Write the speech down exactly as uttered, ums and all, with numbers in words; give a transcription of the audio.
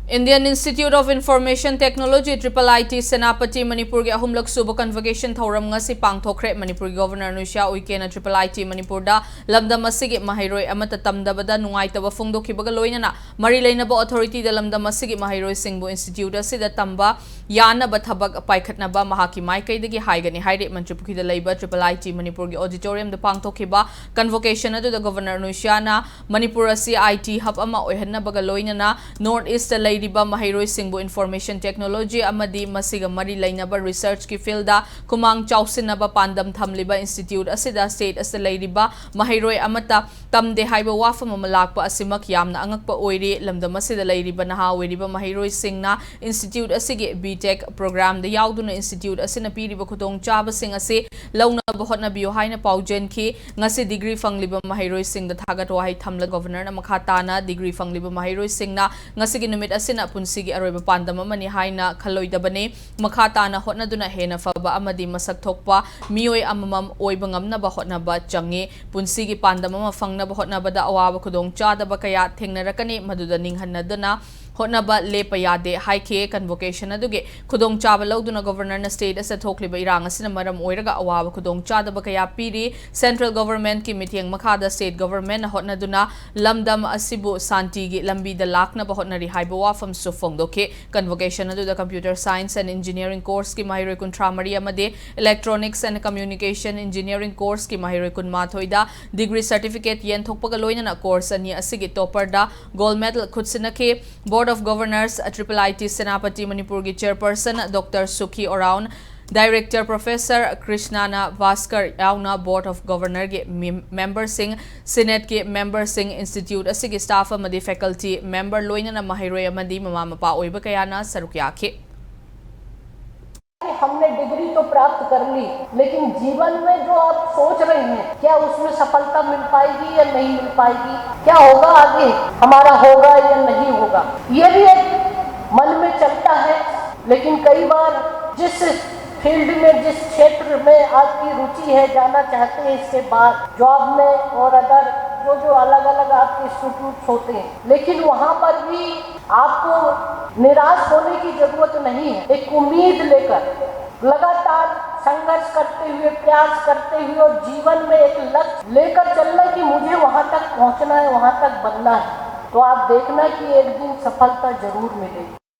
Indian Institute of Information Technology, triple I T, Senapati, ꯃꯅꯤꯄꯨꯔꯒꯤ ꯑꯍꯨꯝꯂꯛ ꯁꯨꯕ convocation ꯊꯧꯔꯝ ꯉꯁꯤ ꯄꯥꯡꯊꯣꯛꯈ꯭ꯔꯦ꯫ ꯃꯅꯤꯄꯨꯔꯒꯤ ꯒꯣꯚꯔꯅꯔ ꯅꯨꯡꯁꯤꯌꯥ ꯎꯏꯀꯦꯅ triple I T ꯃꯅꯤꯄꯨꯔꯗ ꯂꯝꯗꯝ ꯑꯁꯤꯒꯤ ꯃꯍꯩꯔꯣꯏ ꯑꯃꯠꯇ ꯇꯝꯗꯕꯗ ꯅꯨꯡꯉꯥꯏꯇꯕ ꯐꯣꯡꯗꯣꯛꯈꯤꯕꯒ ꯂꯣꯏꯅꯅ ꯃꯔꯤ ꯂꯩꯅꯕ authority ꯗ ꯂꯝꯗꯝ ꯑꯁꯤꯒꯤ ꯃꯍꯩꯔꯣꯏꯁꯤꯡꯕꯨ institute ꯑꯁꯤꯗ ꯇꯝꯕ ꯌꯥꯅꯕ ꯊꯕꯛ ꯄꯥꯏꯈꯠꯅꯕ ꯃꯍꯥꯛꯀꯤ ꯃꯥꯏꯀꯩꯗꯒꯤ ꯍꯥꯏꯒꯅꯤ ꯍꯥꯏꯔꯤ꯫ ꯃꯟꯇ꯭ꯔꯤꯄꯨꯈ꯭ꯔꯤꯗ ꯂꯩꯕ triple I T ꯃꯅꯤꯄꯨꯔꯒꯤ auditorium ꯗ ꯄꯥꯡꯊꯣꯛꯈꯤꯕ convocation ꯑꯗꯨꯗ ꯒꯣꯚꯔꯅꯔ ꯅꯨꯡꯁꯤꯌꯥꯅ ꯃꯅꯤꯄꯨꯔ ꯑꯁꯤ I T hub ꯑꯃ ꯑꯣꯏꯍꯟꯅꯕꯒ ꯂꯣꯏꯅꯅ North East ꯇ ꯂꯩꯔꯤꯕ ꯃꯍꯩꯔꯣꯏꯁꯤꯡꯕꯨ information technology ꯑꯃꯗꯤ ꯃꯁꯤꯒ ꯃꯔꯤ ꯂꯩꯅꯕ research ꯀꯤ field ꯗ ꯈꯨꯃꯥꯡ ꯆꯥꯎꯁꯤꯟꯅꯕ ꯄꯥꯟꯗꯝ ꯊꯝꯂꯤꯕ institute ꯑꯁꯤꯗ state ꯑꯁꯤꯗ ꯂꯩꯔꯤꯕ ꯃꯍꯩꯔꯣꯏ ꯑꯃꯠꯇ ꯇꯝꯗꯦ ꯍꯥꯏꯕ ꯋꯥꯐꯝ ꯑꯃ ꯂꯥꯛꯄ ꯑꯁꯤꯃꯛ ꯌꯥꯝꯅ ꯑꯉꯛꯄ ꯑꯣꯏꯔꯤ꯫ ꯂꯝꯗꯝ ꯑꯁꯤꯗ ꯂꯩꯔꯤꯕ ꯅꯍꯥ ꯑꯣꯏꯔꯤꯕ ꯃꯍꯩꯔꯣꯏꯁꯤꯡꯅ institute ꯑꯁꯤꯒꯤ B Tech program ꯗ ꯌꯥꯎꯗꯨꯅ institute ꯑꯁꯤꯅ ꯄꯤꯔꯤꯕ ꯈꯨꯗꯣꯡꯆꯥꯕꯁꯤꯡ ꯑꯁꯤ ꯂꯧꯅꯕ ꯍꯣꯠꯅꯕꯤꯌꯨ ꯍꯥꯏꯅ ꯄꯥꯎꯖꯦꯟꯈꯤ꯫ ꯉꯁꯤ degree ꯐꯪꯂꯤꯕ ꯃꯍꯩꯔꯣꯏꯁꯤꯡꯗ ꯊꯥꯒꯠ ꯋꯥꯍꯩ ꯊꯝꯂ ꯒꯣꯚꯔꯅꯔꯅ ꯃꯈꯥ ꯇꯥꯅ degree ꯐꯪꯂꯤꯕ ꯃꯍꯩꯔꯣꯏꯁꯤꯡꯅ ꯉꯁꯤꯒꯤ ꯅꯨꯃꯤꯠ ꯑꯁꯤꯅ ꯄꯨꯟꯁꯤꯒꯤ ꯑꯔꯣꯏꯕ ꯄꯥꯟꯗꯝ ꯑꯃꯅꯤ ꯍꯥꯏꯅ ꯈꯜꯂꯣꯏꯗꯕꯅꯤ꯫ ꯃꯈꯥ ꯇꯥꯅ ꯍꯣꯠꯅꯗꯨꯅ ꯍꯦꯟꯅ ꯐꯕ ꯑꯃꯗꯤ ꯃꯁꯛ ꯊꯣꯛꯄ ꯃꯤꯑꯣꯏ ꯑꯃꯃꯝ ꯑꯣꯏꯕ ꯉꯝꯅꯕ ꯍꯣꯠꯅꯕ ꯆꯪꯏ꯫ ꯄꯨꯟꯁꯤꯒꯤ ꯄꯥꯟꯗꯝ ꯑꯃ ꯐꯪꯅꯕ ꯍꯣꯠꯅꯕꯗ ꯑꯋꯥꯕ ꯈꯨꯗꯣꯡꯆꯥꯗꯕ ꯀꯌꯥ ꯊꯦꯡꯅꯔꯛꯀꯅꯤ, ꯃꯗꯨꯗ ꯅꯤꯡꯍꯟꯅꯗꯅ ꯍꯣꯠꯅꯕ ꯂꯦꯞꯄ ꯌꯥꯗꯦ ꯍꯥꯏꯈꯤ꯫ Convocation ꯑꯗꯨꯒꯤ ꯈꯨꯗꯣꯡꯆꯥꯕ ꯂꯧꯗꯨꯅ ꯒꯣꯚꯔꯅꯔꯅ state ꯑꯁꯤꯗ ꯊꯣꯛꯂꯤꯕ ꯏꯔꯥꯡ ꯑꯁꯤꯅ ꯃꯔꯝ ꯑꯣꯏꯔꯒ ꯑꯋꯥꯕ ꯈꯨꯗꯣꯡꯆꯥꯗꯕ ꯀꯌꯥ ꯄꯤꯔꯤ꯫ Central government ꯀꯤ ꯃꯤꯠꯌꯦꯡ ꯃꯈꯥꯗ state government ꯅ ꯍꯣꯠꯅꯗꯨꯅ ꯂꯝꯗꯝ ꯑꯁꯤꯕꯨ ꯁꯥꯟꯇꯤꯒꯤ ꯂꯝꯕꯤꯗ ꯂꯥꯛꯅꯕ ꯍꯣꯠꯅꯔꯤ ꯍꯥꯏꯕ ꯋꯥꯐꯝꯁꯨ ꯐꯣꯡꯗꯣꯛꯈꯤ꯫ Convocation ꯑꯗꯨꯗ computer science and engineering course ꯀꯤ ꯃꯍꯩꯔꯣꯏ ꯀꯨꯟꯊ꯭ꯔꯥ ꯃꯔꯤ ꯑꯃꯗꯤ electronics and communication engineering course ꯀꯤ ꯃꯍꯩꯔꯣꯏ ꯀꯨꯟꯃꯥꯊꯣꯏꯗ degree certificate ꯌꯦꯟꯊꯣꯛꯄꯒ ꯂꯣꯏꯅꯅ course ꯑꯅꯤ ꯑꯁꯤꯒꯤ topper the gold medal ꯈꯨꯠꯁꯤꯟꯅꯈꯤ꯫ Board of Governors, triple I T Senapati ꯃꯅꯤꯄꯨꯔꯒꯤ chairperson Doctor ꯁꯨꯈꯤ ꯑꯣꯔꯥꯎꯟ, director Professor ꯀ꯭ꯔꯤꯁꯅꯥꯅ Bhaskar ꯌꯥꯎꯅ Board of Governor ꯒꯤ ꯃꯤ-, member ꯁꯤꯡ, Senate ꯀꯤ member ꯁꯤꯡ, institute ꯑꯁꯤꯒꯤ staff ꯑꯃꯗꯤ faculty member ꯂꯣꯏꯅꯅ ꯃꯍꯩꯔꯣꯏ ꯑꯃꯗꯤ ꯃꯃꯥ ꯃꯄꯥ ꯑꯣꯏꯕ ꯀꯌꯥꯅ ꯁꯔꯨꯛ ꯌꯥꯈꯤ꯫ हमने डिग्री तो प्राप्त कर ली, लेकिन जीवन में जो आप सोच रहे हैं, क्या उसमें सफलता मिल पाएगी या नहीं मिल पाएगी, क्या होगा आगे, हमारा होगा या नहीं होगा, ये भी एक मन में चलता है। लेकिन कई बार जिस फील्ड में, जिस क्षेत्र में आपकी रुचि है, जाना चाहते हैं, इसके बाद जॉब में और अदर जो जो अलग अलग आपके इंस्टीट्यूट होते हैं, लेकिन वहां पर भी आपको निराश होने की जरूरत नहीं है। एक उम्मीद लेकर लगातार संघर्ष करते हुए, प्रयास करते हुए और जीवन में एक लक्ष्य लेकर चलना कि मुझे वहां तक पहुंचना है, वहां तक बनना है, तो आप देखना कि एक दिन सफलता जरूर मिलेगी।